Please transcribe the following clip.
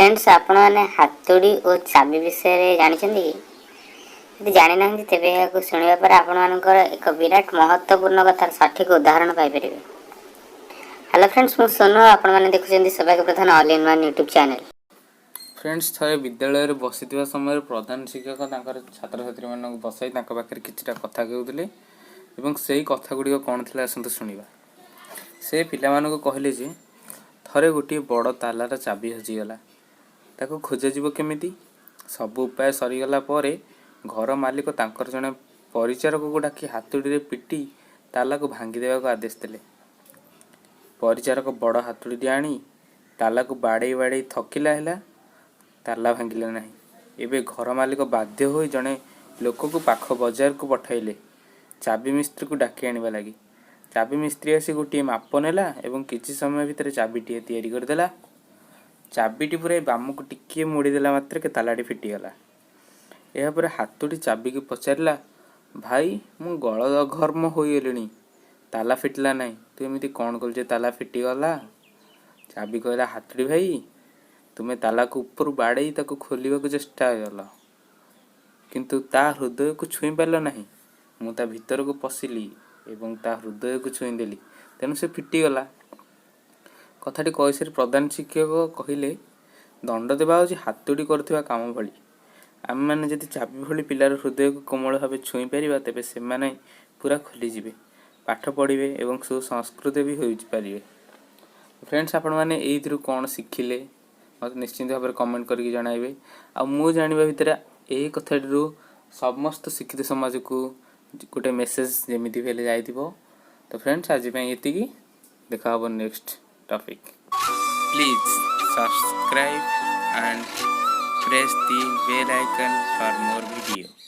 Friends, ଆପଣମାନେ ହାତୁଡ଼ି ଓ ଚାବି ବିଷୟରେ ଜାଣିଛନ୍ତି କି? ଯଦି ଜାଣିନାହାନ୍ତି, ତେବେ ଏହାକୁ ଶୁଣିବା ପରେ ଆପଣମାନଙ୍କର ଏକ ବିରାଟ ମହତ୍ତ୍ୱପୂର୍ଣ୍ଣ କଥାର ସଠିକ୍ ଉଦାହରଣ ପାଇପାରିବେ। ହ୍ୟାଲୋ ଫ୍ରେଣ୍ଡସ୍, ମୁଁ ସୋନୁ ଆଉ ଆପଣମାନେ ଦେଖୁଛନ୍ତି ସୌଭାଗ୍ୟ ପ୍ରଧାନ all in one YouTube channel. Friends, ଥରେ ବିଦ୍ୟାଳୟରେ ବସିଥିବା ସମୟରେ ପ୍ରଧାନ ଶିକ୍ଷକ ତାଙ୍କର ଛାତ୍ରଛାତ୍ରୀମାନଙ୍କୁ ବସାଇ ତାଙ୍କ ପାଖରେ କିଛିଟା କଥା କହୁଥିଲେ ଏବଂ ସେଇ କଥା ଗୁଡ଼ିକ କ'ଣ ଥିଲା, ଆସନ୍ତୁ ଶୁଣିବା। ସେ ପିଲାମାନଙ୍କୁ କହିଲେ ଯେ ଥରେ ଗୋଟିଏ ବଡ଼ ତାଲାର ଚାବି ହଜିଗଲା। ତାକୁ ଖୋଜାଯିବ କେମିତି? ସବୁ ଉପାୟ ସରିଗଲା ପରେ ଘର ମାଲିକ ତାଙ୍କର ଜଣେ ପରିଚାରକକୁ ଡାକି ହାତୁଡ଼ିରେ ପିଟି ତାଲାକୁ ଭାଙ୍ଗିଦେବାକୁ ଆଦେଶ ଦେଲେ। ପରିଚାରକ ବଡ଼ ହାତୁଡ଼ିଟି ଆଣି ତାଲାକୁ ବାଡ଼େଇ ବାଡ଼େଇ ଥକିଲା, ହେଲେ ତାଲା ଭାଙ୍ଗିଲା ନାହିଁ। ଏବେ ଘର ମାଲିକ ବାଧ୍ୟ ହୋଇ ଜଣେ ଲୋକକୁ ପାଖ ବଜାରକୁ ପଠାଇଲେ ଚାବି ମିସ୍ତ୍ରୀକୁ ଡାକି ଆଣିବା ଲାଗି। ଚାବି ମିସ୍ତ୍ରୀ ଆସି ଗୋଟିଏ ମାପ ନେଲା ଏବଂ କିଛି ସମୟ ଭିତରେ ଚାବିଟିଏ ତିଆରି କରିଦେଲା। ଚାବିଟି ପୁରାଇ ବାମକୁ ଟିକିଏ ମୋଡ଼ିଦେଲା ମାତ୍ରକେ ତାଲାଟି ଫିଟିଗଲା। ଏହାପରେ ହାତୁଡ଼ି ଚାବିକୁ ପଚାରିଲା, "ଭାଇ, ମୁଁ ଗଳଦ୍ଘର୍ମ ହୋଇଗଲିଣି, ତାଲା ଫିଟିଲା ନାହିଁ। ତୁ ଏମିତି କ'ଣ କଲୁ ଯେ ତାଲା ଫିଟିଗଲା?" ଚାବି କହିଲା, "ହାତୁଡ଼ି ଭାଇ, ତୁମେ ତାଲାକୁ ଉପରୁ ବାଡ଼େଇ ତାକୁ ଖୋଲିବାକୁ ଚେଷ୍ଟା କଲ, କିନ୍ତୁ ତା ହୃଦୟକୁ ଛୁଇଁ ପାରିଲ ନାହିଁ। ମୁଁ ତା ଭିତରକୁ ପଶିଲି ଏବଂ ତା ହୃଦୟକୁ ଛୁଇଁଦେଲି, ତେଣୁ ସେ ଫିଟିଗଲା।" କଥାଟି କହିସାରି ପ୍ରଧାନ ଶିକ୍ଷକ କହିଲେ, ଦଣ୍ଡ ଦେବା ହେଉଛି ହାତୁଡ଼ି କରୁଥିବା କାମ ଭଳି। ଆମେମାନେ ଯଦି ଚାବି ଭଳି ପିଲାର ହୃଦୟକୁ କୋମଳ ଭାବେ ଛୁଇଁ ପାରିବା, ତେବେ ସେମାନେ ପୁରା ଖୋଲିଯିବେ, ପାଠ ପଢ଼ିବେ ଏବଂ ସୁସଂସ୍କୃତ ବି ହୋଇପାରିବେ। ଫ୍ରେଣ୍ଡସ୍, ଆପଣମାନେ ଏଇଥିରୁ କ'ଣ ଶିଖିଲେ, ମୋତେ ନିଶ୍ଚିନ୍ତ ଭାବରେ କମେଣ୍ଟ କରିକି ଜଣାଇବେ। ଆଉ ମୁଁ ଜାଣିବା ଭିତରେ ଏହି କଥାଟିରୁ ସମସ୍ତ ଶିକ୍ଷିତ ସମାଜକୁ ଗୋଟେ ମେସେଜ ଯେମିତି ବି ହେଲେ ଯାଇଥିବ। ତ ଫ୍ରେଣ୍ଡସ୍, ଆଜି ପାଇଁ ଏତିକି। ଦେଖା ହେବ next topic. Please subscribe and press the bell icon for more video.